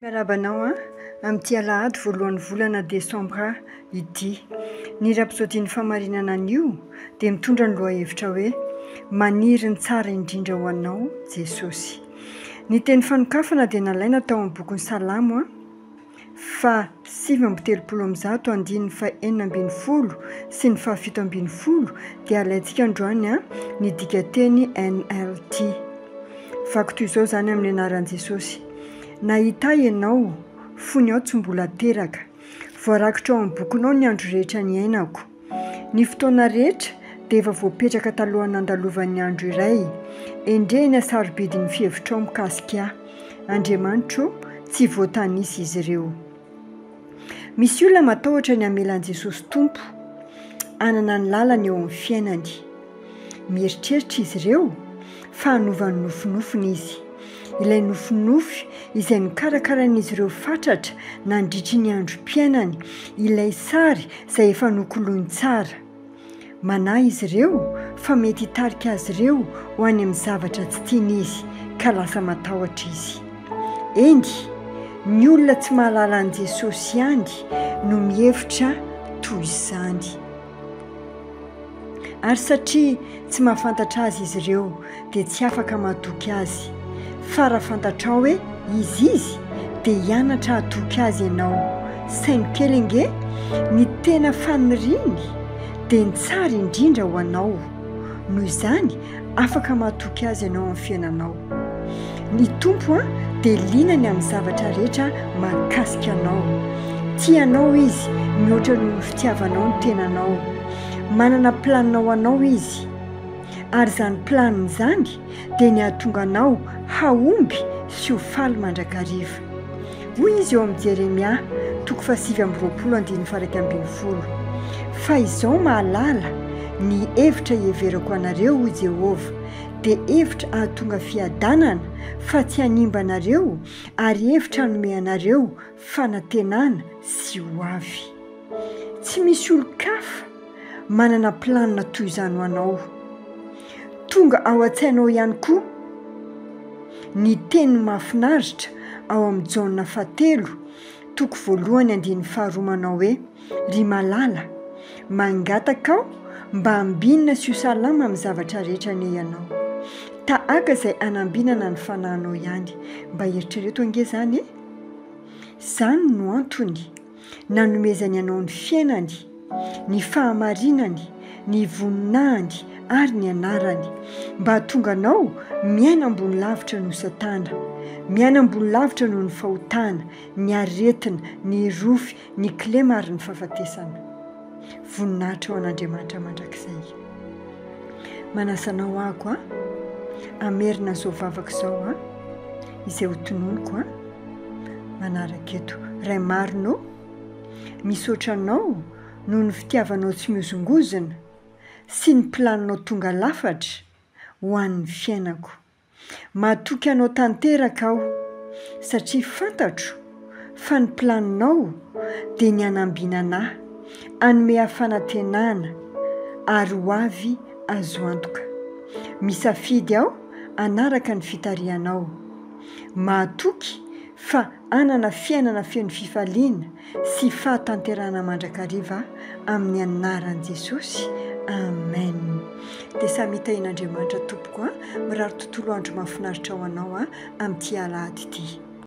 Miarahaba anao an, amin'ity alahady voalohan'ny volana desambra ity. Ny rapsodin'ny famarinana anio dia mitondra ny lohahevitra hoe Maniry ny tsara indrindra ho anao Jesosy. Ny teny fanokafana dia nalaina tao amin'ny bokin'ny Salamo an. Faha 139 andininy faha 16 sy ny faha 17 dia alaintsika androany ny dikateny NLT. Vaky toy izao izany amin'ny anaran'i Jesosy, Nahita ahy ianao fony aho tsy mbola teraka. Voarakitra ao amin'ny bokinao ny andro rehetra niainako. Ny fotoana rehetra dia efa voapetraka talohan'ny nandalovan'ny andro iray. Endrey ny hasarobidin'ny fihevitrao mikasika ahy. Andriamanitro ô, tsy voatanisa izy ireo. Misy olona matahotra ny hamela an'i Jesosy Tompo hanana ny lalany eo amin'ny fiainany. Mieritreritra izy ireo fa hanova ny nofinofiny izy. Ilay nofinofy izay nokarakarain'izy ireo fatratra nandritry ny androm-piainany, ilay sary izay efa nokoloiny tsara. Manahy izy ireo fa mety hitarika azy ireo ho any amin'ny zavatra tsy tiany izy, ka lasa matahotra izy. Eny, ny olona tsy mahalala an'i Jesosy ihany no mihevitra toy izany. Ary satria tsy mahafantatra Azy izy ireo, dia tsy afaka matoky Azy. Fa raha fantatrao hoe Iza Izy, dia hianatra hatoky Azy ianao. Saino kely ange, ny tena faniriany dia ny tsara indrindra ho anao. Noho izany, afaka matoky Azy ianao amin'ny fiainanao. Ny Tompo dia liana ny amin'ny zavatra rehetra mahakasika anao. Tia anao Izy mihoatra noho ny fitiavanao ny tenanao. Manana planina ho anao Izy. Ary izany planina izany dia ny hahatonga anao hahomby sy ho faly mandrakariva. Hoy izy eo amin'i Jeremia, toko faha-29 andininy faha-11, Fa izao mahalala ny hevitra iheverako anareo, hoy Jehovah, dia hevitra hahatonga fiadanana, fa tsy hanimba anareo, ary hevitra hanome anareo fanantenana sy hoavy. Tsy misy olon-kafa manana planina toy izany ho anao. Tonga ao an-tsainao ihany koa ny teny mahafinaritra ao amin'ny Jaona fahatelo, toko voalohany andininy faharoa manao hoe, Ry malala, mangataka aho mba hambinina sy ho salama amin'ny zavatra rehetra anie ianao. Tahaka izay hanambinana ny fanahinao ihany. Mba eritrereto ange izany e! Izany no antony nanomezany anao ny fiainany, ny fahamarinany, ny voninahiny ary ny anarany, mba hahatonga anao miaina ambony lavitra noho Satana, miaina ambony lavitra noho ny fahotana, ny aretina, ny rofy, ny kilema ary ny fahafatesana. Voninahitra ho an'Andriamanitra mandrakizay. Manasa anao aho a, hamerina izao vavaka izao a, izay ho tononiko a, manaraka eto. Ray marina ô, misaotra anao noho ny fitiavanao tsy mihozongozona sy ny planinao tonga lafatra ho an'ny fiainako. Matoky anao tanteraka aho satria fantatro fa ny planinao dia ny hanambinana ahy, hanome ahy fanantenana ary ho avy azo antoka. Misafidy aho hanaraka ny fitarihanao. Mahatoky fa hanana fiainana feno fifaliana sy fahatanterahana mandrakariva amin'ny anaran'i Jesosy. Amen. Dia samy hitahian'Andriamanitra tompoko a. Mirary tontolo andro mahafinaritra ho anao a amin'ity alahady ity.